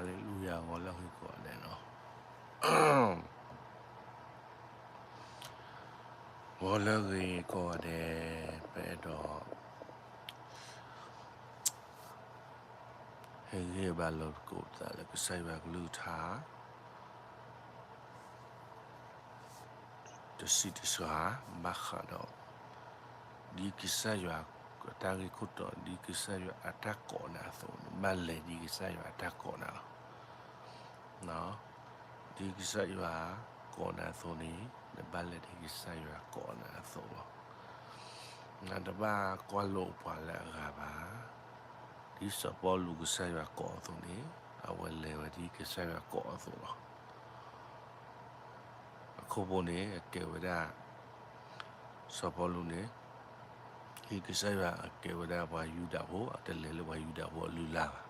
ဟါလ့လူယၤ ဂီၤလၢအဂ့ၤကိးဂၤဒဲးနီၤ. ဂီၤလၢအဂ့ၤကိးဂၤဒဲး, ပအဲၣ်ဒိး ဟ့ၣ်ဂံၢ်ဘါလိာ်သကိးပသးလၢကစၢ်ယွၤကလုၢ်ကထါ တဆံးတစှၤ ဘၣ်ဃးဒီး ဒ်ကစၢ်ယွၤအတၢ်ဂ့ၢ်ခိၣ်တီ ဒ်ကစၢ်ယွၤအတၢ်ကိးနၤအသိးန့ၣ် ဘၣ်လဲၤဒ်ကစၢ်ယွၤအတၢ်ကိးနၤလီၤ. ဒ်ကစၢ်ယွၤကိးနၤအသိးန့ၣ် နဘၣ်လဲၤဒ်ကစၢ်ယွၤကိးနၤအသိးလီၤ. နတဘၣ်ကွၢ်လိပှၤလၢအဂၤဘၣ်. ဒ်စီၤပီလူးကစၢ်ယွၤကိးအသိးန့ၣ် အဝဲလဲၤဝဲဒ်ကစၢ်ယွၤကိးအသိးလီၤ. အခိၣ်ဖိန့ၣ် အကဲဝဲဒၣ် စီၤပီလူးန့ၣ် ဒ်ကစၢ်ယွၤအကဲဝဲဒၣ်ပှၤယူဒၤဖိ အတလဲၤလၢပှၤယူဒၤဖိအလုၢ်အလၢ်ဘၣ်.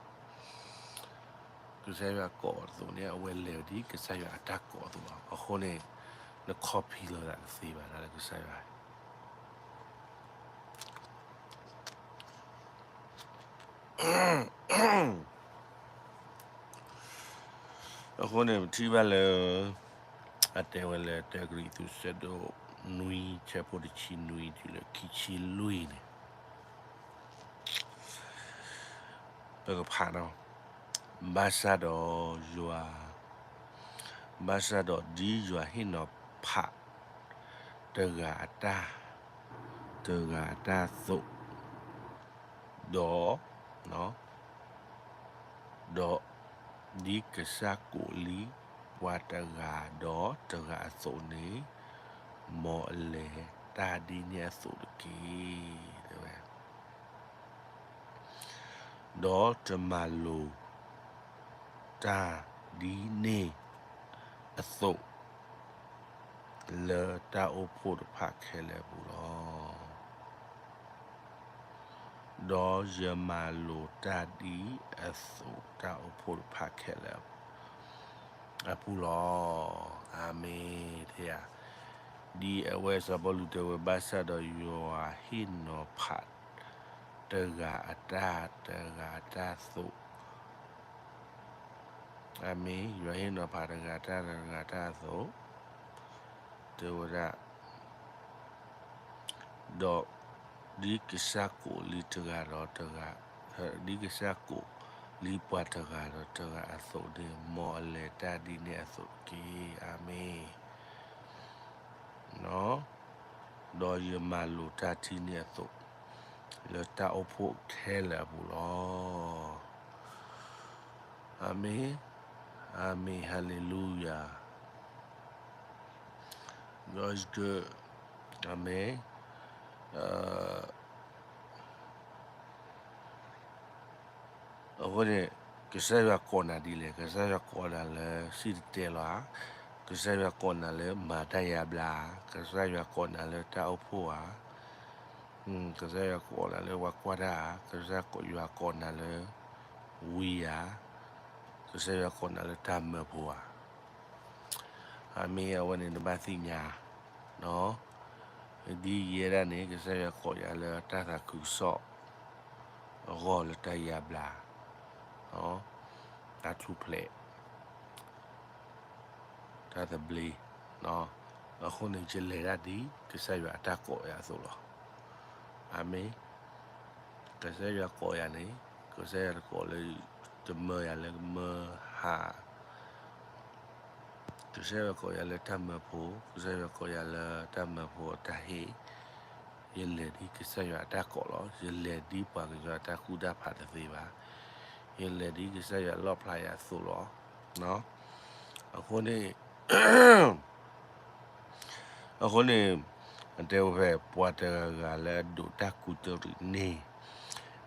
ကစၢ်ယွၤကိးအသိးန့ၣ် အဝဲလဲၤဝဲဒ်ကစၢ်ယွၤအတၢ်ကိးအသိးလီၤ. အဃိန့ၣ် န copy လိာ်သးတသ့ဘၣ် တၢ်လၢကစၢ်ယွၤ အဃိန့ၣ် ပထံၣ်ဘၣ်လၢ အတဲဝဲလၢ တၢကရံၣ်သူး ဆၢဒိၣ်နွံ ဆၢဖိတဆံနွံ တုၤလၢခံဆံလွံၢ်န့ၣ် ပကဖးနီၤ. ဘၣ်ဆၣ်ဒီးယွၤ, ဘၣ်ဆၣ်ဒီးဒ်ယွၤဟ့ၣ်နီၤဖး တဂၤအတၢ်, တဂၤအတၢ်အသိး, ဒီး, ဒီး ဒ်ကစၢ်ကိးလံပှၤတဂၤဒီးတဂၤအသိးန့ၣ်, မ်အလဲၤတၢ်ဒ်န့ၣ်အသိးတက့ၢ်. တဲဝဲ ဒီးတမၤလိာ်တၢ်ဒ်န့ၣ်အသိး လၢတၢ်အိၣ်ဖှိၣ်တဖၣ်ခဲလၢာ်အပူၤလီၤ. ဒီးယမၤလိာ်တၢ်ဒ်အသိး တၢ်အိၣ်ဖှိၣ်တဖၣ်ခဲလၢာ်အပူၤလီၤ. အၤမ့ၣ်. ဒ်အဝဲစီၤပီလူးတဲဝဲ ဘၣ်ဆၣ်ဒီးယွၤဟ့ၣ်နီၤဖး တဂၤအတၢ်, တဂၤအတၢ်အသိး, အၤမ့ၣ်, ယွၤဟ့ၣ်နီၤဖးတဂၤအတၢ်, တဂၤအတၢ်အသိး, တဲဝဲဒၣ် ဒီးဒ်ကစၢ်ကိးလံတဂၤဒီးတဂၤ, ဒ်ကစၢ်ကိးလံပှၤတဂၤဒီးတဂၤအသိးန့ၣ်, မ်အလဲၤတၢ်ဒ်န့ၣ်အသိးတက့ၢ်. အၤမ့ၣ်. ဒီးယမၤလိာ်တၢ်ဒ်န့ၣ်အသိး လၢတၢ်အိၣ်ဖှိၣ်ခဲလၢာ်အပူၤလီၤ. အၤမ့ၣ်, အၤမ့ၣ်, ဟါလ့လူယၤ. God is good. အၤမ့ၣ်. အဃိန့ၣ် ကစၢ်ယွၤကိးနၤဒ်လဲၣ်, ကစၢ်ယွၤကိးနၤလၢစံၣ်တဲၤတဲလီၤဧါ, ကစၢ်ယွၤကိးနၤလၢမၤတၢ်ယါဘျါဧါ, ကစၢ်ယွၤကိးနၤလၢတၢ်အိၣ်ဖှိၣ်ဧါ, ကစၢ်ယွၤကိးနၤလၢပှၤကွၢ်တၢ်ဧါ, ကစၢ်ယွၤကိးနၤလၢဝံဧါ, ကစၢ်ယွၤကိးနၤလၢတၢ်မၢဖိဧါ. အၤမ့ၣ်, အဝဲန့ၣ်နဘၣ်သ့ၣ်ညါ ဒ်ယဲဒၣ်န့ၣ် ကစၢ်ယွၤကိးယၤလၢတၢ်သးခုကစီၣ်အဂီၢ် လၢတၢ်ယါဘျါ, တၢ်ထူၣ်ဖျဲး, တၢ်သဘျ့, အဃိန့ၣ် ယလဲၤဒၣ်ဒ်ကစၢ်ယွၤအတၢ်ကိးယၤအသိးလီၤ. အၤမ့ၣ်. ကစၢ်ယွၤကိးယၤန့ၣ် ကစၢ်ယွၤတကိးလၢ တမၢယၤလၢကမၢဟါ ကစၢ်ယွၤကိးယၤလၢတၢ်မၢဖိ, ကစၢ်ယွၤကိးယၤလၢတၢ်မၢဖိအတၢ်ဟ့ၣ်, ယလဲၤဒ်ကစၢ်ယွၤအတၢ်ကိးလီၤ. ယလဲၤဒ်ပှၤကညီအတၢ်ကူၣ်တၢ်ဖးတသ့ဘၣ်. ယလဲၤဒ်ကစၢ်ယွၤလီၣ်ဖျါယၤအသိးလီၤ. အဃိန့ၣ် အဃိန့ၣ် အတဲဝဲဖဲ ပှၤတဂၤဂၤလၢအဒိးတၢ်ကူးတရံးန့ၣ်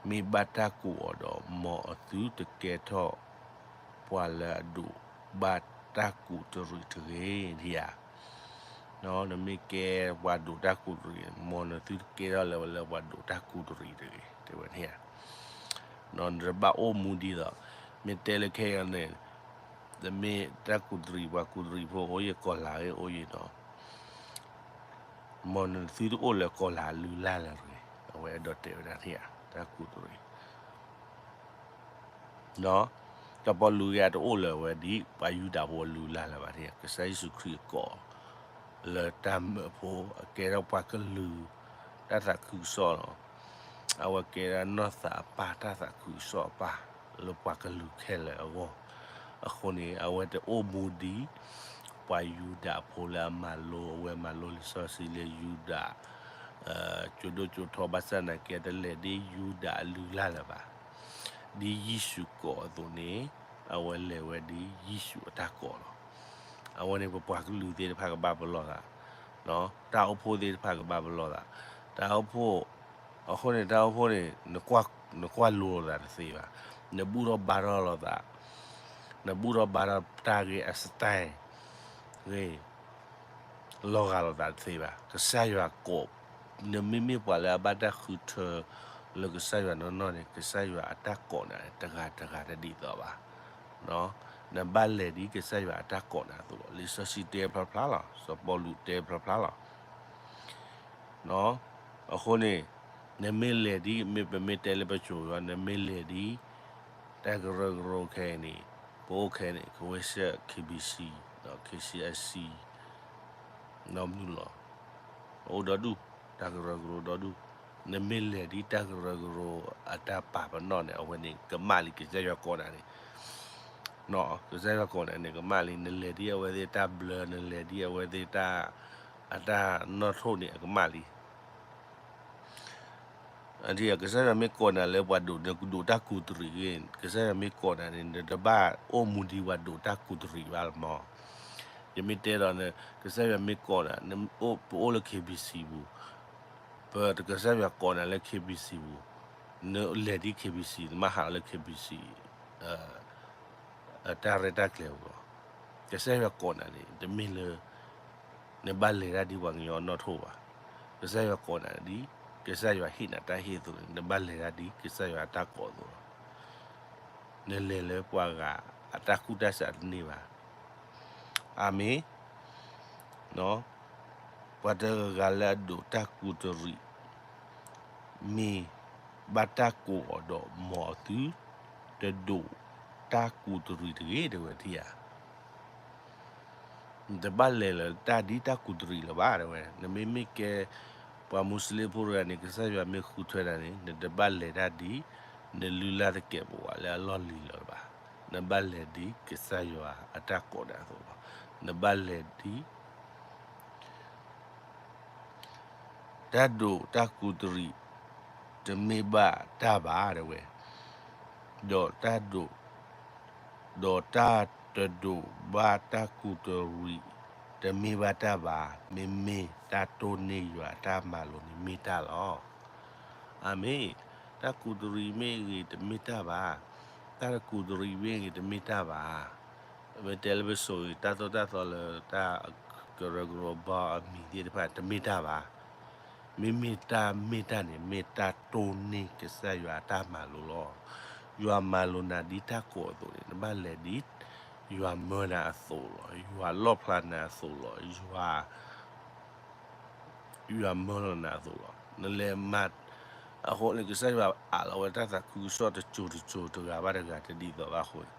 မ့ၢ်ဘၣ်တၢ်ကူးအီၤဒီး မ်အသုတကဲထီၣ်ပှၤလၢအဒိးဘၣ်တၢ်ကူးတရံးတဂ့ၤ ဧါ. နမ့ၢ်ကဲပှၤဒိးတၢ်ကူးတရံး, မ်နသုတကဲထီၣ်လၢပှၤဒိးတၢ်ကူးတရံးတဂ့ၤ တဲဝဲန့ၣ်ဧါ. နတဘၣ်အိၣ်မူဒ်သိး မ့ၢ်တဲလၢခဲအံၤန့ၣ် တမ့ၢ်တၢ်ကူးတရံး ပှၤကူးတရံးဖိအိၣ်ယံၤ ကီၢ်လၤဂ့ၢ်အိၣ်ယံၤနီၤ, မ်နသုတအိၣ်လၢကီၢ်လၤအလုၢ်အလၢ်လၢၤတဂ့ၤ. အဝဲအဲၣ်ဒိးတဲဝဲဒၣ်န့ၣ်ဧါ, တၢ်ကူးတရံး ဒီး စီၤပီလူးအတအိၣ်လၢၤဝဲဒ် ပှၤယူဒၤဖိအလုၢ်အလၢ်လၢၤဘၣ်, ကစၢ်ယ့ၣ်ၡူးခရံာ်အကိး လၢတၢ်မၢဖိ အကဲထီၣ်ပှၤကလုာ် တၢ်သးခုကစီၣ်လီၤ. အဝဲကဲဒၣ်နီၢ်သးအပၢ် တၢ်သးခုကစီၣ်အပၢ် လၢပှၤကလုာ်ခဲလၢာ်အဂီၢ်. အဃိန့ၣ် အဝဲတအိၣ်မူဒ် ပှၤယူဒၤဖိလၢအမၤလိ အဝဲမၤလိလံာ်စီဆှံလၢယူဒၤ ကၠိဒိၣ်ကၠိထီ ဘၣ်ဆၣ်သနာ်က့ တလဲၤဒ်ယူဒၤအလုၢ်အလၢ်လၢၤဘၣ်. ဒ်ယ့ၣ်ၡူးကိးအသိးန့ၣ် အဝဲလဲၤဝဲဒ်ယ့ၣ်ၡူးအတၢ်ကိးလီၤ. အဝဲန့ၣ် ပပှၤကလုာ်သ့ၣ်တဖၣ်ကဘၣ်ပလီၢ်သး, တၢ်အိၣ်ဖှိၣ်သ့ၣ်တဖၣ်ကဘၣ်ပလီၢ်သး, တၢ်အိၣ်ဖှိၣ်, အဃိန့ၣ် တၢ်အိၣ်ဖှိၣ်န့ၣ် နကွၢ်လိလိာ်သးတသ့ဘၣ်, နဘူၣ်ထီၣ်ဘါထီၣ်လိာ်သး, နဘူၣ်ထီၣ်ဘါထီၣ်တၢ်ဂ့ၢ်အ style ဂ့ၤ လီၤဂာ်လိာ်သးတသ့ဘၣ်. ကစၢ်ယွၤကိး, နမ့မ့ၢ်ပှၤလၢအဘၣ်တၢ်ဃုထၢ လၢကစၢ်ယွၤနီၢ်နီၢ်န့ၣ် ကစၢ်ယွၤအတၢ်ကိးနၤန့ၣ် တဂၤတဂၤတဒ်သိးဘၣ်. နဘၣ်လဲၤဒ်ကစၢ်ယွၤအတၢ်ကိးနၤအသိးလီၤ. လံာ်စီဆှံတဲဖျါဖျါလီၤ. စီၤပီလူးတဲဖျါဖျါလီၤ. အဃိန့ၣ် နမ့ၢ်လဲၤဒ် မ့ၢ်ပမ့ၢ်တဲလၢပစိၤဒီး နမ့ၢ်လဲၤဒ် တၢ်ကရၢကရိခဲအံၤန့ၣ် ပအိၣ်ခဲအံၤန့ၣ် ကဝဲဆဲး KBC, KCSC နီၢ်မုၢ်လီၤ. အိၣ်ဒီဒူၣ်, တၢ်ကရၢကရိဒီဒူၣ်. နမ့ၢ်လဲၤဒ်တၢ်ကရၢကရိအတၢ်ပာ်ပနီၣ်န့ၣ် အဝဲန့ၣ်ကမၣ်လံ ကစၢ်ယွၤကိးနၤန့ၣ်. ကစၢ်ယွၤကိးနၤန့ၣ် ကမၣ်လံ. နလဲၤဒ်အဝဲသ့ၣ်တၢ်ဘျၢ, နလဲၤဒ်အဝဲသ့ၣ်တၢ်, အတၢ်နီၣ်ထိၣ်န့ၣ် အကမၣ်လံ. ကစၢ်ယွၤမ့ၢ်ကိးနၤလၢပှၤဒိး, နဒိးတၢ်ကူးတရံးဂ့ၤ, ကစၢ်ယွၤမ့ၢ်ကိးနၤန့ၣ် နတဘၣ်အိၣ်မူဒ်ပှၤဒိးတၢ်ကူးတရံးဘၣ်လီၤမး. ယမ့ၢ်တဲဒီး ကစၢ်ယွၤမ့ၢ်ကိးနၤ, ပအိၣ်လၢ KBC ပူၤ, ပကစၢ်ယွၤကိးနၤလၢ KBC ပူၤ, နလဲၤဒ် KBC, နမ့ၢ်ဟးလၢ KBC တၢ်ရဲၣ်တၢ်ကျဲၤပူၤလီၤ. ကစၢ်ယွၤကိးနၤန့ၣ် တမ့ၢ်လၢ နဘၣ်လဲၤတၢ်ဒ်ပှၤကညီအနီၣ်ထိၣ်ဘၣ်. ကစၢ်ယွၤကိးနၤဒ် ကစၢ်ယွၤဟ့ၣ်နၤတၢ်ဟ့ၣ်အသိးန့ၣ် နဘၣ်လဲၤတၢ်ဒ်ကစၢ်ယွၤအတၢ်ကိးအသိးလီၤ. နလဲၤလၢပှၤဂၤအတၢ်ကူၣ်တၢ်ဆးတန့ၢ်ဘၣ်. အၤမ့ၣ်. ပှၤတဂၤဂၤလၢအဒိးတၢ်ကူးတရံး မ့ၢ်ဘၣ်တၢ်ကိးအီၤဒီး မ်အသုတဒိးတၢ်ကူးတရံးတဂ့ၤ တဲဝဲထံဧါ. နတဘၣ်လဲၤလၢတၢ်ဒ်တၢ်ကူးတရံးလၢၤဘၣ် တဲဝဲ. နမ့မ့ၢ်ကဲ ပှၤမူစလ့ၣ်ဖိတဂၤန့ၣ် ကစၢ်ယွၤမ့ၢ်ဃုထၢနၤန့ၣ် နတဘၣ်လဲၤတၢ်ဒ် နလုၢ်လၢ်သကဲးပဝးလၢအလီၢ်လံၤလၢၤဘၣ်. နဘၣ်လဲၤဒ်ကစၢ်ယွၤအတၢ်ကိးနၤအသိးလီၤ. နဘၣ်လဲၤဒ် တၢ်ဒိးတၢ်ကူးတရံး တမ့ၢ်ဘၣ်တၢ်ဘၣ် တဲဝဲ, ဒီးတၢ်ဒိး, ဒီးတၢ်တဒိးဘၣ်တၢ်ကူးတရံး တမ့ၢ်ဘၣ်တၢ်ဘၣ်, မ့မ့ၢ်တၢ်တိၢ်န့ၢ်ယွၤအတၢ်မၤလိာ်န့ၣ်မ့ၢ်တၢ်လီၤ. အၤမ့ၣ်. တၢ်ကူးတရံးမ့ၢ်ဂ့ၤ တမ့ၢ်တၢ်ဘၣ်, တၢ်တကူးတရံးမ့ၢ်ဂ့ၤ တမ့ၢ်တၢ်ဘၣ်. မ့ၢ်တဲလၢပစိၤဂ့ၤ တၢ်သိၣ်တၢ်သီလၢတၢ်ကရၢကရိဘီအမံၤသ့ၣ်တဖၣ် တမ့ၢ်တၢ်ဘၣ်. မ့မ့ၢ်တၢ်မ့ၢ်တၢ်န့ၣ် မ့ၢ်တၢ်တိၢ်န့ၢ်ကစၢ်ယွၤအတၢ်မၤလိာ်လီၤ. ယွၤမၤလိာ်နၤဒ်တၢ်ကိးအသိးန့ၣ် နဘၣ်လဲၤဒ် ယွၤမၢနၤအသိးလီၤ. ယွၤလီၣ်ဖျါနၤအသိးလီၤ. ယွၤ ယွၤမၢလီၤနၤအသိးလီၤ. နလဲၤမၤ, အဃိန့ၣ် ကစၢ်ယွၤအးလီၤဝဲတၢ်သးခုကစီၣ်တစိၤတစိၤ တဂၤဘၣ်တဂၤတဒ်သိးဘၣ်အဃိန့ၣ်,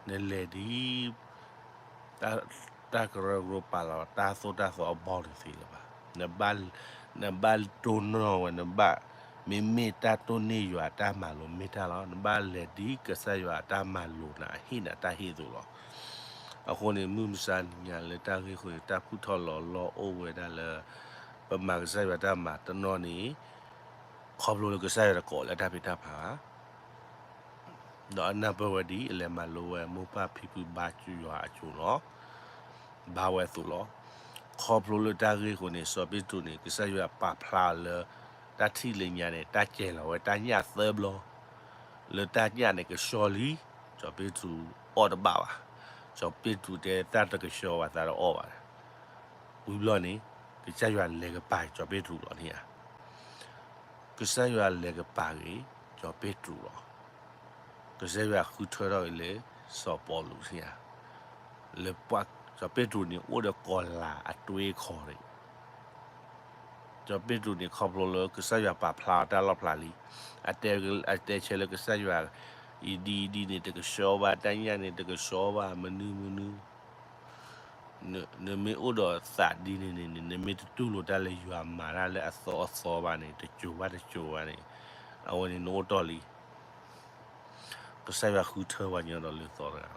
နလဲၤဒ် တၢ်ကရၢကရိပာ်လီၤ တၢ်သိၣ်တၢ်သီအဘီတသ့လၢၤဘၣ်. နဘၣ်တိၢ်နီၣ်ဝဲ နဘၣ်, မ့မ့ၢ်တၢ်တိၢ်န့ၢ်ယွၤအတၢ်မၤလိာ်မ့ၢ်တၢ်လီၤ. နဘၣ်လဲၤဒ်ကစၢ်ယွၤအတၢ်မၤလိာ်နၤ အဟ့ၣ်နၤတၢ်ဟ့ၣ်အသိးလီၤ. အဃိန့ၣ် မုၢ်မဆါနံၤညါလၢတၢ်ဂ့ၢ်အဃိန့ၣ် တၢ်ဖုၣ်ထီၣ်လီၤလီၢ်အိၣ်ဝဲဒၣ်လၢ ပမၤကစၢ်ယွၤတၢ်မၤတနီၤန့ၣ် ခီဖျိလၢကစၢ်ယွၤတကိးလၢတၢ်ဖံးတၢ်မၤဘၣ်, ဒီးအနၢ်ပၢၢ်ဝဲဒ်အလဲၤမၤလိဝဲမိၢ်ပၢ်ဖံဖုဘါယွၤအစိၤလီၤ. ဘါဝဲအသိးလီၤ. ခီဖျိလၢတၢ်ဂ့ၢ်အဃိန့ၣ် စီၤပ့းတရူးန့ၣ် ကစၢ်ယွၤပာ်ဖျါလၢ တၢ်ထံၣ်လၢညါန့ၣ် တၢ်ကဲလီၤဝဲတၢ်ညၣ်သၢဘျီ, လၢတၢ်ညၣ်န့ၣ်ကဆှီလံ, စီၤပ့းတရူးအီၣ်တဘၣ်ဘၣ်. စီၤပ့းတရူးတဲတၢ်တကဆှီဘၣ်သးတအီၣ်ဘၣ်. ဝံၤဘျီန့ၣ် ကစၢ်ယွၤလဲၤကပၤစီၤပ့းတရူးလီၤန့ၣ်ဧါ. ကစၢ်ယွၤလဲၤကပၤက့ၤ စီၤပ့းတရူးလီၤ. ကစၢ်ယွၤဃုထၢထီၣ်က့ၤလၢ စီၤပီလူးန့ၣ်ဧါ. လၢပှၤ စီၤပ့းတရူးန့ၣ်အိၣ်ဒီးကီၤလၤအတွေးအခီၣ်န့ၣ် စီၤပ့းတရူးန့ၣ် ခီဖျိလၢကစၢ်ယွၤပာ်ဖျါအီၤတၢ်လီၣ်ဖျါလံ. အတဲဆၢလၢကစၢ်ယွၤ အံၤဒ်အံၤဒ်န့ၣ်တကဆှီဘၣ်, တၢ်ညၣ်န့ၣ်တကဆှီဘၣ်, မနုၤမနုၤ, နမ့ၢ်အိၣ်ဒီးသးဒ်န့ၣ်န့ၣ်န့ၣ် နမ့ၢ်တတူၢ်လိာ်တၢ်လၢယွၤမၤတၢ်လၢအသီအသီဘၣ်န့ၣ် တစိၤဘၣ်တစိၤဘၣ်န့ၣ် အဝဲန့ၣ်နအိၣ်တီၢ်လံ. ကစၢ်ယွၤဃုထၢပှၤညီဒီးလၢသီတဂၤလီၤ.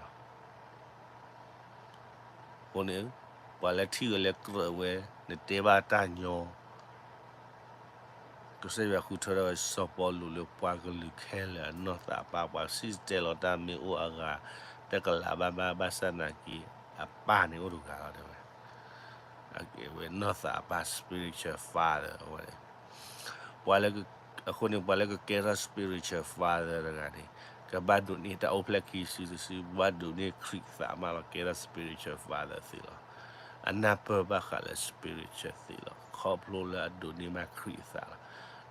အဃိန့ၣ် ပှၤလၢထံၣ်ဝဲလၢကြၢးဝဲ နတဲဘၣ်တၢ်ညီ ကစၢ်ယွၤဃုထၢထီၣ်ဝဲစီၤပီလူးလၢ ပှၤကလုာ်ခဲလၢာ်အနီၢ်သးအပၢ်, ပှၤစံၣ်တဲၤလီၤတၢ်မ့ၢ်အိၣ်အဂၤ တကလးဘၣ်ဘၣ်, ဘၣ်ဆၣ်သနာ်က့ အပၢ်န့ၣ်အိၣ်တဂၤလီၤ တဲဝဲ. အကဲဝဲနီၢ်သးအပၢ် spiritual father အဝဲန့ၣ်. ပှၤလၢက, အဃိန့ၣ် ပှၤလၢကကဲထီၣ် spiritual father တဂၤန့ၣ် ကဘၣ်ဒိးန့ၢ်တၢ်အိၣ်ဖျဲၣ်ခံစုတစု, ဘၣ်ဒိးန့ၢ်ခရံာ်သးမးလီၤ ကဲထီၣ် spiritual father သ့လီၤ. အနၢ်ပၢၢ်ဘၣ်ဃးလၢ spiritual သ့လီၤ. ခီဖျိလၢအဒိးန့ၢ်ဘၣ်ခရံာ်အသးလီၤ.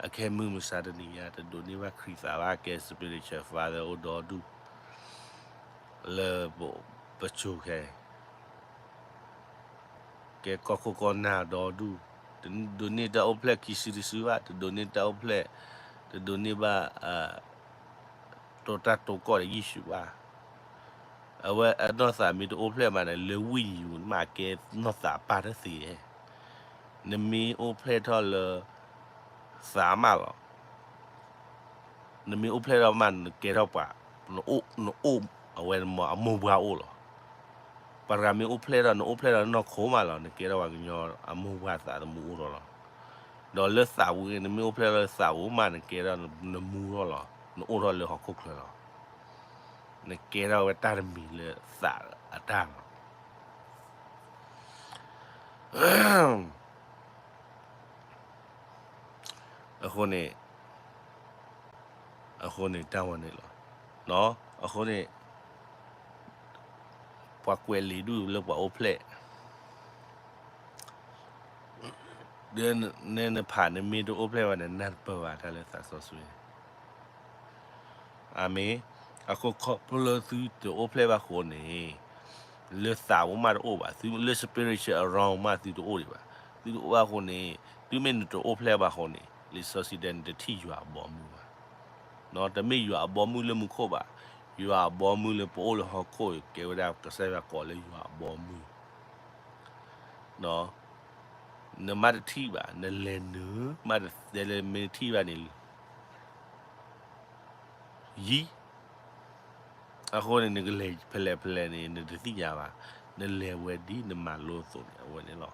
အခဲမုၢ်မဆါတနံၤညါ တဒိးန့ၢ်ဘၣ်ခရံာ်သးဘၣ်, ကဲ spiritual father အိၣ်ဒီဒူၣ် လၢပ, ပစိၤခဲအံၤ ကဲကီၢ်ခိၣ်ကီၢ်နၢ်ဒီဒူၣ်, တဒိးန့ၢ်တၢ်အိၣ်ဖျဲၣ်ခံစုတစုဘၣ်, တဒိးန့ၢ်တၢ်အိၣ်ဖျဲၣ်, တဒိးန့ၢ်ဘၣ် တိတၢ်တိကီၢ်ဒီးယ့ၣ်ၡူးဘၣ်. အဝဲအနီၢ်သးမ့ၢ်တအိၣ်ဖျဲၣ်ဘၣ်န့ၣ် လၢဝိညာဉ်မးကဲနီၢ်သးအပၢ်တသ့. နမ့ၢ်အိၣ်ဖျဲၣ်ထီၣ်လၢ သးမးလီၤ. နမ့ၢ်အိၣ်ဖျဲၣ်ထီၣ်မး နကဲထီၣ်ပှၤ, နအိၣ်, နအိၣ်အဝဲအမိၢ်ပှၢ်အိၣ်လီၤ. ပှၤတဂၤမ့ၢ်အိၣ်ဖျဲၣ်ထီၣ် နအိၣ်ဖျဲၣ်ထီၣ်နီၢ်ခိမးလီၤ နကဲထီၣ်ပှၤကညီအမိၢ်ပှၢ်သးသမူအိၣ်ထီၣ်လီၤ. ဒီးလၢသးပူၤ နမ့ၢ်အိၣ်ဖျဲၣ်ထီၣ်လၢသးပူၤမး နကဲထီၣ်နမူထီၣ်လီၤ, နအိၣ်ထီၣ်လၢဟီၣ်ခိၣ်ချၢလီၤ. နကဲထီၣ်ဝဲတၢ်တမံၤလၢသးအတၢ်လီၤ. အဃိန့ၣ်, အဃိန့ၣ်တၢ်ဝဲန့ၣ်လီၤ. အဃိန့ၣ် ပှၤကွဲးလံာ်ဒူၣ်လၢပှၤအိၣ်ဖျဲၣ်, ဒီးနဖးနမ့ၢ်တအိၣ်ဖျဲၣ်ဘၣ်န့ၣ် နၢ်တပၢၢ်ဘၣ်တၢ်လၢသးစီဆှံ. အၤမ့ၣ်. အဃိခီဖျိလၢသုတအိၣ်ဖျဲၣ်ဘၣ်အဃိန့ၣ်, လၢသးပူၤမးတအိၣ်ဘၣ်, သုလၢ spiritual realm မးသုတအိၣ်ဒံးဘၣ်, သုတအိၣ်ဘၣ်အဃိန့ၣ်, သုမ့ၢ်နတအိၣ်ဖျဲၣ်ဘၣ်အဃိန့ၣ် လံာ်စီဆှံတဲန့ၣ် တထံၣ်ယွၤအဘီမုၢ်ဘၣ်. တမ့ၢ်ယွၤအဘီမုၢ်လၢမူခိၣ်ဘၣ်, ယွၤအဘီမုၢ်လၢပအိၣ်လၢဟီၣ်ခိၣ် ကဲဝဲဒၣ်ကစၢ်ယွၤကိးလၢယွၤအဘီမုၢ် နမးတထံၣ်ဘၣ်, နလဲၤနုာ်မးတတဲလၢမ့ၢ်ထံၣ်ဘၣ်န့ၣ် ယံၤ, အဃိန့ၣ် နကလဲၤဖဲလဲၣ်ဖဲလဲၣ်န့ၣ် နတသ့ၣ်ညါဘၣ်, နလဲၤဝဲဒ်နမၤလိအသိးန့ၣ် အဝဲန့ၣ်လီၤ.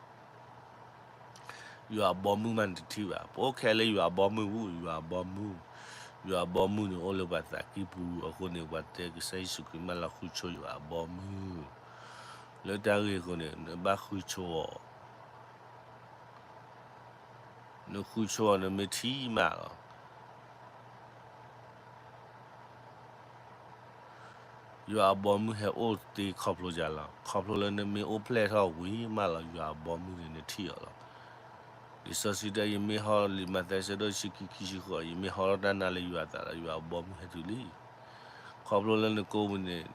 ယွၤအဘီမုၢ်မးနတထံၣ်ဘၣ်, ပအိၣ်ခဲလၢယွၤအဘီမုၢ်ပူၤ, ယွၤအဘီမုၢ်, ယွၤအဘီမုၢ်န့ၣ်အိၣ်လၢပှၤသးကံၢ်ပူၤအဃိန့ၣ် ပှၤတဲကစၢ်ယ့ၣ်ၡူးခရံာ်မးလၢဃုဆိယွၤအဘီမုၢ်, လၢတၢ်ဂ့ၢ်အဃိန့ၣ် နဘၣ်ဃုဆိအီၤ နဃုဆိအီၤ နမ့ၢ်ထံၣ်မးလီၤ. ယွၤအဘီမုၢ်ဟဲအိၣ်တ့ၢ်ခီဖျိယၤလီၤ. ခီဖျိလၢနမ့ၢ်အိၣ်ဖျဲၣ်ထီၣ်ဝံၤမးလီၤ ယွၤအဘီမုၢ်န့ၣ်နထံၣ်အီၤလီၤ. လံာ်စီဆှံတဲ ယမ့ၢ်ဟီလံာ်မးသဲဆၢဒိၣ်ဆံခံ ခံဆံဃိး ယမ့ၢ်ဟီထီၣ်တၢ်နါလၢယွၤအသးဒီး ယွၤအဘီမုၢ်ဟဲတုၤလံ. ခီဖျိလၢနကိးဝံၤန့ၣ်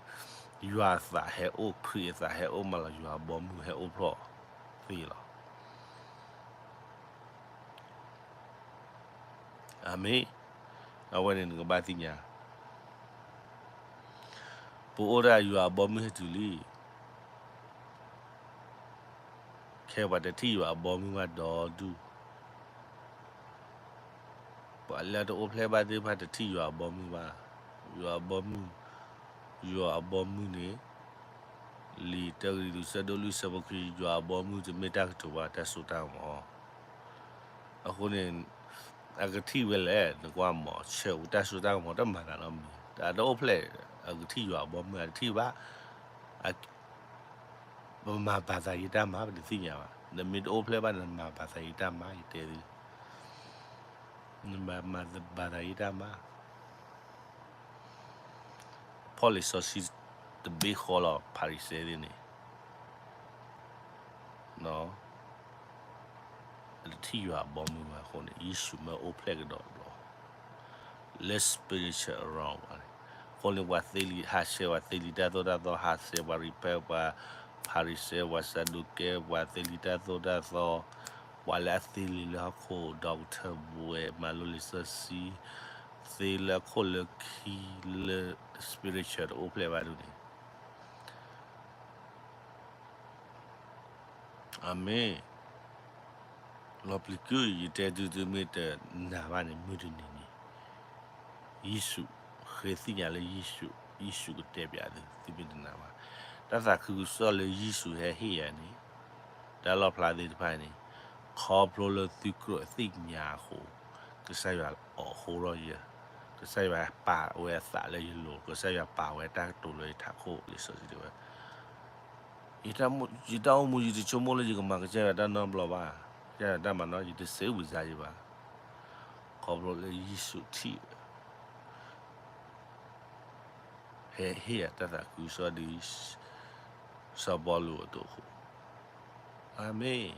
ယွၤအသးဟဲအိၣ် ခရံာ်အသးဟဲအိၣ်မးလီၤ ယွၤအဘီမုၢ်ဟဲအိၣ်ဖျီၣ်သ့လီၤ. အၤမ့ၣ်. အဝဲန့ၣ်နကဘၣ်သ့ၣ်ညါ ပအိၣ်ဒၣ်ယွၤအဘီမုၢ်ဟဲတုၤလံ. ခဲပှၤတထံၣ်ယွၤအဘီမုၢ်ဘၣ်ဒီဒူၣ်. ပှၤလၢတအိၣ်ဖျဲၣ်ဘၣ်သ့ၣ်တဖၣ်တထံၣ်ယွၤအဘီမုၢ်ဘၣ်. ယွၤအဘီမုၢ်, ယွၤအဘီမုၢ်န့ၣ် လံာ်တၢကရံၣ်သူး ဆၢဒိၣ်လွံၢ် ဆၢဖိခွံ ယွၤအဘီမုၢ်တမ့ၢ်တၢ်ကတိၤဘၣ် တၢ်စိတၢ်ကမီၤ. အဃိန့ၣ် အကထံၣ်ဝဲလဲၣ် နကွၢ်မး ဆၢဝဲတၢ်စိတၢ်ကမီၤ တမၤသးနီတမံၤ အတအိၣ်ဖျဲၣ် အကထံၣ်ယွၤအဘီမုၢ် အတထံၣ်ဘၣ်. ပမၤဘၣ်သးယံၤတၢ်မၤ ပတသ့ၣ်ညါဘၣ်. နမ့ၢ်တအိၣ်ဖျဲၣ်ဘၣ် နမၤဘၣ်သးယံၤတၢ်မၤ ယတဲသု နမၤဘၣ်သးယံၤတၢ်မၤ. ဖီၣ်လံာ်စီဆှံတဘ့ၣ်ဃီလီၤ ဖၤရံၤၡဲသ့ၣ်န့ၣ် အတထံၣ်ယွၤအဘီမုၢ်ဘၣ်အဃိန့ၣ် ယ့ၣ်ၡူးမ့ၢ်အိၣ်ဖျဲၣ်ကဒီးဘျီ လၢ spiritual realm ဘၣ်န့ၣ် အဃိန့ၣ် ပှၤသ့လံာ်ဟးဆှဲး ပှၤသ့လံာ်တၢ်သိၣ်တၢ်သီဟးဆှဲး ပှၤရံးဖဲ ပှၤဖၤရံၤၡဲ ပှၤစၤဒူးကဲ ပှၤသ့လံာ်တၢ်သိၣ်တၢ်သီ ပှၤလၢအသ့လံာ်လၢဟီၣ်ခိၣ် doctor ဘှဲး မၤလိလံာ်စီဆှံ သ့လၢအခိၣ်လၢခံလၢ spiritual တအိၣ်ဖျဲၣ်ဘၣ်ဒ်န့ၣ်. အၤမ့ၣ်. လီၤပျံၤကုၢ် ယတဲသု သုမ့ၢ်တနာ်ဘၣ်န့ၣ် မုၢ်တနံၤန့ၣ် ယ့ၣ်ၡူး ဃ့သ့ၣ်ညါလၢယ့ၣ်ၡူး, ယ့ၣ်ၡူးကတဲပျးသု, သုမ့ၢ်တနာ်ဘၣ်. တၢ်သးခုကစီၣ်လၢယ့ၣ်ၡူးဟဲဟ့ၣ်ယၤန့ၣ်, တၢ်လီၣ်ဖျါသ့ၣ်တဖၣ်န့ၣ်, ခီဖျိလၢသုကြၢးသ့ၣ်ညါအဃိ, ကစၢ်ယွၤအိးထီၣ်ယၤ, ကစၢ်ယွၤပာ်ဝဲအသးလၢယလိၤ, ကစၢ်ယွၤပာ်ဝဲတၢ်ကတိၤလၢယထးခိၣ်, လံာ်စီဆှံတဲဝဲ ယတၢ်အိၣ်မူ ယတဆိကမိၣ်လၢယကမၤကစၢ်ယွၤတၢ်နီတဘျီဘၣ်, ကစၢ်ယွၤတၢ်မၤနီၣ် ယတစဲးအုးစါယၤဘၣ်. ခီဖျိလၢယ့ၣ်ၡူးထံၣ် ဟဲဟ့ၣ်ယၤတၢ်သးခုကစီၣ်ဒ် စီၤပီလူးအသိးအဃိ, အၤမ့ၣ်.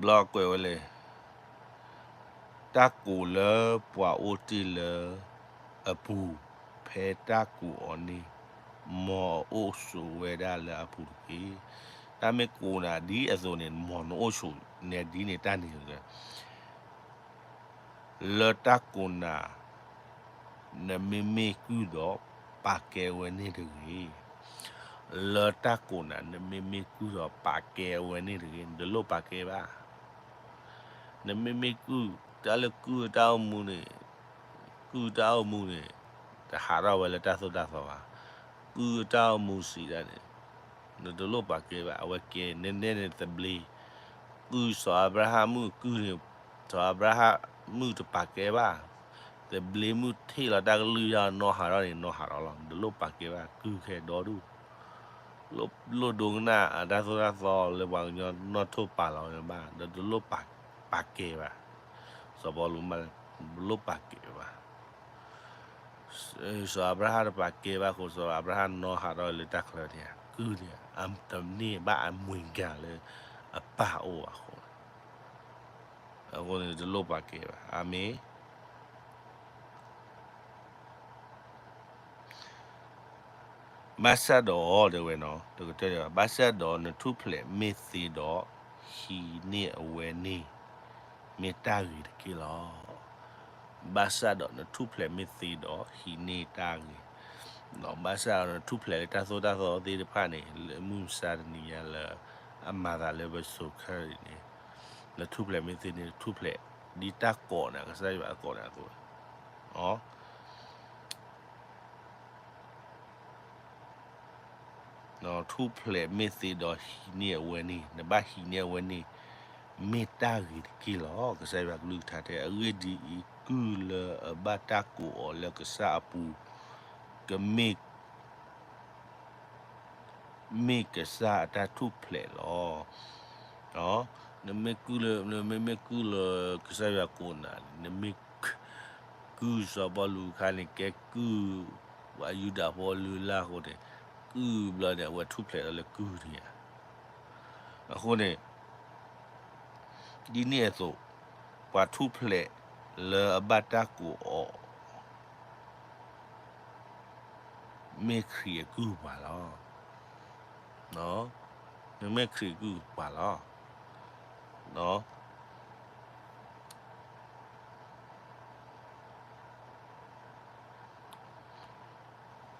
ဘျီကွဲးဝဲလဲၣ်, တၢ်ကိးလၢပှၤအိၣ်တ့ၢ်လၢအပူၤ ဖဲတၢ်ကိးအီၤန့ၣ်, မ်အအိၣ်ဆိးဝဲဒၣ်လၢအပူၤတက့ၢ်. တၢ်မ့ၢ်ကိးနၤဒ်အသိးန့ၣ် မ်နအိၣ်ဆိးနဲဒ်န့ၣ်တၢ်န့ၣ် လၢတၢ်ကိးနၤ နမ့မ့ၢ်ကုၢ်ဒီး ပာ်ကဲဝဲန့ၣ်တဂ့ၤ. လၢတၢ်ကိးနၤ နမ့မ့ၢ်ကုၢ်ဒီး ပာ်ကဲဝဲန့ၣ်တဂ့ၤ. နတလိၣ်ပာ်ကဲဘၣ်. နမ့မ့ၢ်ကုၢ်, တၢ်လၢကုၢ်တၢ်အိၣ်မူန့ၣ်, ကုၢ်တၢ်အိၣ်မူန့ၣ် တဟးထီၣ်ဝဲလၢတၢ်သိၣ်တၢ်သီဘၣ်. ကုၢ်တၢ်အိၣ်မူစံးဒၣ်န့ၣ် နတလိၣ်ပာ်ကဲဘၣ်. အဝဲကဲနဲနဲန့ၣ်သဘျ့, ကုၢ်စီၤအၤဘြၤဟၣ်မုၣ်ကုၢ်န့ၣ်, စီၤအၤဘြၤဟၣ်မုၣ်တပာ်ကဲဘၣ်. သဘျ့မုၣ်ထံၣ်လီၤတၢ်ကလုၢ်ယါ နီၢ်ဟးထီၣ်န့ၣ် နီၢ်ဟးထီၣ်လီၤ. နတလိၣ်ပာ်ကဲဘၣ်. ကုၢ်ခဲဒီဒူၣ်, လိၣ်ဒိကနၣ်အတၢ်သိၣ်တၢ်သီလၢပှၤကညီနီၢ်ထိၣ်ပာ်လီၤဝဲဘၣ်, ဒီးတလိၣ်ပာ်ကဲဘၣ်. စီၤပီလူးမး, တလိၣ်ပာ်ကဲဘၣ်. စီၤအၤဘြၤဟၣ်တပာ်ကဲဘၣ်အဃိ စီၤအၤဘြၤဟၣ်နီၢ်ဟးထီၣ်လၢတၢ်ချၢန့ၣ်, ကုၢ်န့ၣ် တန့ၢ်ဘၣ်အမွ့ၤကၤလၢအပၢ်အအိၣ်ဘၣ်အဃိ, အဃိန့ၣ်တလိၣ်ပာ်ကဲဘၣ်. အၤမ့ၣ်. ဘၣ်ဆၣ်ဒီး တဲဝဲနီၤ, တကတၢၢ်ဘၣ်, ဘၣ်ဆၣ်ဒီးနထူၣ်ဖျဲးမ့ၢ်သ့ဒီး, ဟံးန့ၢ်အဝဲန့ၣ် မ့ၢ်တၢ်ဂ့ၤတက့ၢ်လီၤ. ဘၣ်ဆၣ်ဒီးနထူၣ်ဖျဲးမ့ၢ်သ့ဒီး ဟံးန့ၢ်တၢ်ဂ့ၤ, ဘၣ်ဆၣ်ဒီးနထူၣ်ဖျဲးလၢတၢ်သိၣ်တၢ်သီသ့ၣ်တဖၣ်န့ၣ် လၢမုၢ်မဆါတနံၤညါလၢ အမၤသးလၢပစိၤခဲအံၤန့ၣ်, နထူၣ်ဖျဲးမ့ၢ်သ့န့ၣ် ထူၣ်ဖျဲးဒ်တၢ်ကိးနၤ ကစၢ်ယွၤအကိးနၤအသိး, ထူၣ်ဖျဲးမ့ၢ်သ့ဒီးဟံးန့ၢ်အဝဲန့ၣ်, နဘၣ်ဟံးန့ၢ်အဝဲန့ၣ် မ့ၢ်တၢ်ဂ့ၤတက့ၢ်လီၤ. ကစၢ်ယွၤကလုၢ်ကထါတဲ, အဂ့ၢ်ဒ်အံၤ, ကုၢ်လၢအဘၣ်တၢ်ကိးအီၤလၢကစၢ်အပူၤ, ကမ့ၢ် မ့ၢ်ကစၢ်အတၢ်ထူၣ်ဖျဲးလီၤ. နမ့ၢ်ကုၢ်လၢ, နမ့မ့ၢ်ကုၢ်လၢကစၢ်ယွၤကိးနၤန့ၣ်, နမ့ၢ် ကုၢ်စီၤပီလူးအခါန့ၣ် ကဲကုၢ်ပှၤယူဒၤဖိအလုၢ်အလၢ်အဃိန့ၣ်, ကုၢ်ဘျီန့ၣ် အဝဲထူၣ်ဖျဲးထီၣ်လၢကုၢ်န့ၣ်ဧါ. အဃိန့ၣ် ဒ်န့ၣ်အသိး, ပှၤထူၣ်ဖျဲးလၢအဘၣ်တၢ်ကိးအီၤ မ့ၢ်ခရံာ်အကုၢ်ပှၤလီၤ. မ့မ့ၢ်ခရံာ်အကုၢ်ပှၤလီၤ. အဂ့ၢ်ဒ်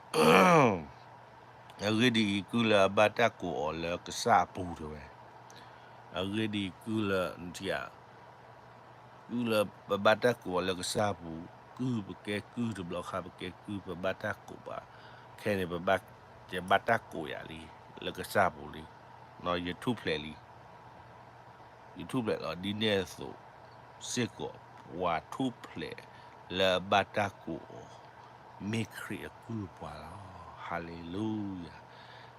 အံၤ, ကုၢ်လၢအဘၣ်တၢ်ကိးအီၤလၢကစၢ်အပူၤတဲဝဲ, အဂ့ၢ်ဒ်အံၤ, ကုၢ်လၢ, ကုၢ်လၢပဘၣ်တၢ်ကိးအီၤလၢကစၢ်အပူၤ, ကုၢ်ပကဲကုၢ်တဘျီခါ ပကဲကုၢ်ပဘၣ်တၢ်ကိးပှၤ, ခဲန့ၣ် ပဘၣ်, ယဘၣ်တၢ်ကိးယၤလံ, လၢကစၢ်အပူၤလံ, ယထူၣ်ဖျဲးလံ. ယထူၣ်ဖျဲးလီၤ. ဒ်န့ၣ်အသိးစ့ၢ်ကီး, ပှၤထူၣ်ဖျဲးလၢအဘၣ်တၢ်ကိးအီၤ, မ့ၢ်ခရံာ်အကုၢ်ပှၤလီၤ. ဟါလ့လူယၤ.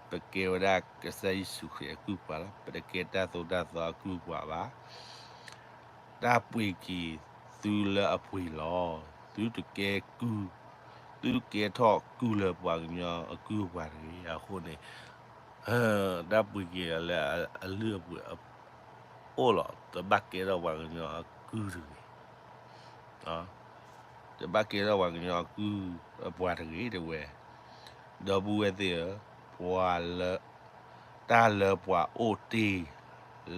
ပကဲဝဲဒၣ်ကစၢ်ယ့ၣ်ၡူးခရံာ်အကုၢ်ပှၤလီၤ. ပတကဲတၢ်သိၣ်တၢ်သီအကုၢ်ပှၤဘၣ်. တၢ်ပှ့ၤက့ၤသုလၢအပှ့ၤလီၤ. သုတကဲကုၢ်, သုတကဲထီၣ်ကုၢ်လၢပှၤကညီအကုၢ်အပှၤတဂ့ၤ. အဃိန့ၣ် တၢ်ပှ့ၤက့ၤလၢအလုၢ်အပှ့ၤအအိၣ်လီၤ. တဘၣ်ကဲထီၣ်ပှၤကညီအကုၢ်တဂ့ၤ. တဘၣ်ကဲထီၣ်ပှၤကညီအကုၢ်အပှၤတဂ့ၤတဲဝဲ. ဒီပုၢ်ဝဲၢ်သ့ၣ်ဧၢ, ပှၤလၢ, တၢ်လၢပှၤအိၣ်တ့ၢ်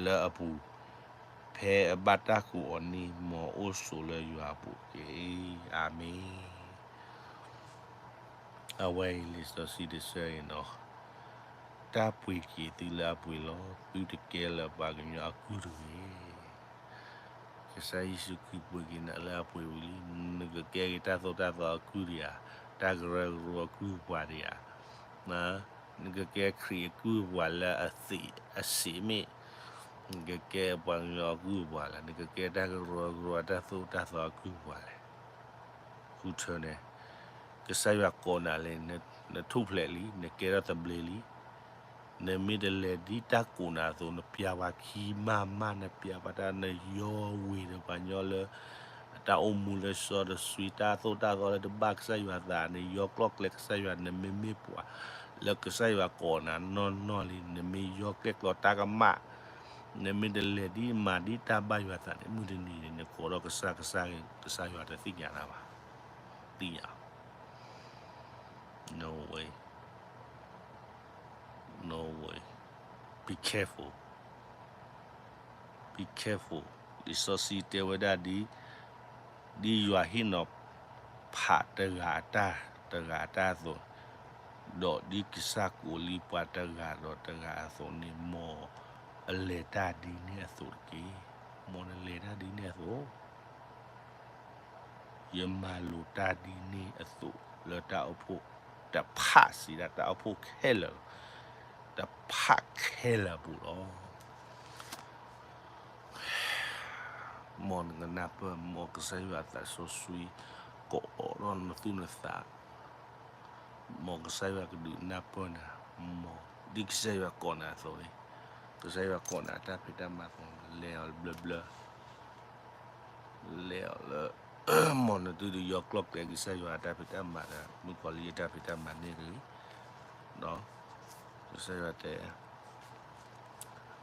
လၢအပူၤ, ဖဲအဘၣ်တၢ်ကိးအီၤန့ၣ် မ်အအိၣ်ဆိးလၢယွၤအပူၤတက့ၢ်. အၤမ့ၣ်. အဝဲအံၤလံာ်စီဆှံတဆၢအံၤနီၤ, တၢ်ပှ့ၤက့ၤသုလၢအပှ့ၤလီၤ. သုတကဲလၢပှၤကညီအကုၢ်တဂ့ၤ. ကစၢ်ယ့ၣ်ၡူးခရံာ်ပှ့ၤက့ၤနၤလၢအပှ့ၤဝံၤလံ, နကကဲက့ၤတၢ်သိၣ်တၢ်သီအကုၢ်ဒံးဧါ, တၢ်ကရၢကရိအကုၢ်ပှၤဒံးဧါ, နကကဲခရံာ်အကုၢ်ပှၤလၢအသ့ၣ်အစ့ၣ်မ့ၢ်, နကကဲပှၤကညီအကုၢ်ပှၤလဲၣ်, နကကဲတၢ်ကရၢကရိအတၢ်သိၣ်တၢ်သီအကုၢ်ပှၤလဲၣ်. ဃုထၢန့ၣ်, ကစၢ်ယွၤကိးနၤလံ, နထူၣ်ဖျဲးလံ, နကဲထီၣ်သဘျ့လံ. နမ့ၢ်တလဲၤဒ်တၢ်ကိးနၤအသိး, နပျၢ်ပှၤခံမးမး, နပျၢ်ပှၤတၢ်, နယီဝ့ၤဒီးပှၤကညီလၢ တၢ်အိၣ်မူလၢစီတဆှံ, တၢ်သိၣ်တၢ်သီလၢတဘၣ်ကစၢ်ယွၤအသး, နယီကျီၢ်ကျဲကစၢ်ယွၤ, နမ့မ့ၢ်ပှၤလၢကစၢ်ယွၤကိးနၤနီၢ်နီၢ်လံ, နမ့ၢ်ယီကျဲၣ်ကျီတၢ်ကမၣ်, နမ့ၢ်တလဲၤဒ်မၤဒ်တၢ်ဘၣ်ယွၤအသးန့ၣ်, မုၢ်တနံၤန့ၣ် နကိးထီၣ်ကစၢ်ကစၢ်, ကစၢ်ယွၤတသ့ၣ်ညါနၤဘၣ်. သ့ၣ်ညါ No way. No way. Be careful. Be careful. လံာ်စီဆှံတဲဝဲဒၣ်ဒ်, ဒ်ယွၤဟ့ၣ်နီၤဖးတဂၤအတၢ်, တဂၤအတၢ်အသိး, ဒီးဒ်ကစၢ်ကိးလံပှၤတဂၤဒီးတဂၤအသိးန့ၣ်, မ်အလဲၤတၢ်ဒ်န့ၣ်အသိးတက့ၢ်. မ်နလဲၤတၢ်ဒ်န့ၣ်အသိး ယမၤလိာ်တၢ်ဒ်န့ၣ်အသိးလၢတၢ်အိၣ်ဖှိၣ်တဖၣ်စံးဒၣ် တၢ်အိၣ်ဖှိၣ်ခဲလၢာ်, တဖၣ်ခဲလၢာ်အပူၤလီၤ. မ်နကနၢ်ပၢၢ် မ်ကစၢ်ယွၤအသးစီဆှံ ကိးအိးထီၣ်နသူၣ်နသး မ်ကစၢ်ယွၤကဒုးနၢ်ပၢၢ်နၤ, မ်ဒ်ကစၢ်ယွၤကိးနၤအသိးန့ၣ်, ကစၢ်ယွၤကိးနၤတၢ်ဖံးတၢ်မၤအသိး လဲၤအီၤဘျၢဘျၢ, လဲၤအီၤလၢ မ်နသုတယီကျီၢ်ကျဲကစၢ်ယွၤအတၢ်ဖံးတၢ်မၤဒီး မုၣ်ကီၤလံၢ်အတၢ်ဖံးတၢ်မၤန့ၣ်တဂ့ၤ. ကစၢ်ယွၤတဲ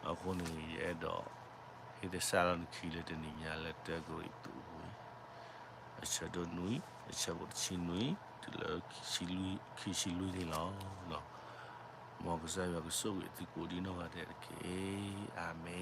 အဃိန့ၣ် ယအဲၣ်ဒိး ဟ့ၣ်သဆၣ်လီၤနခံလၢတနံၤညါလၢတၢကရံၣ်သူး အဆၢဒိၣ်နွံ, အဆၢဖိတဆံနွံ တုၤလၢ ခံဆံလွံၢ်န့ၣ်လီၤ. မ်ကစၢ်ယွၤကဆိၣ်ဂ့ၤသုကိးဒံနီၢ်ဂၤဒဲးတက့ၢ်. အၤမ့ၣ်.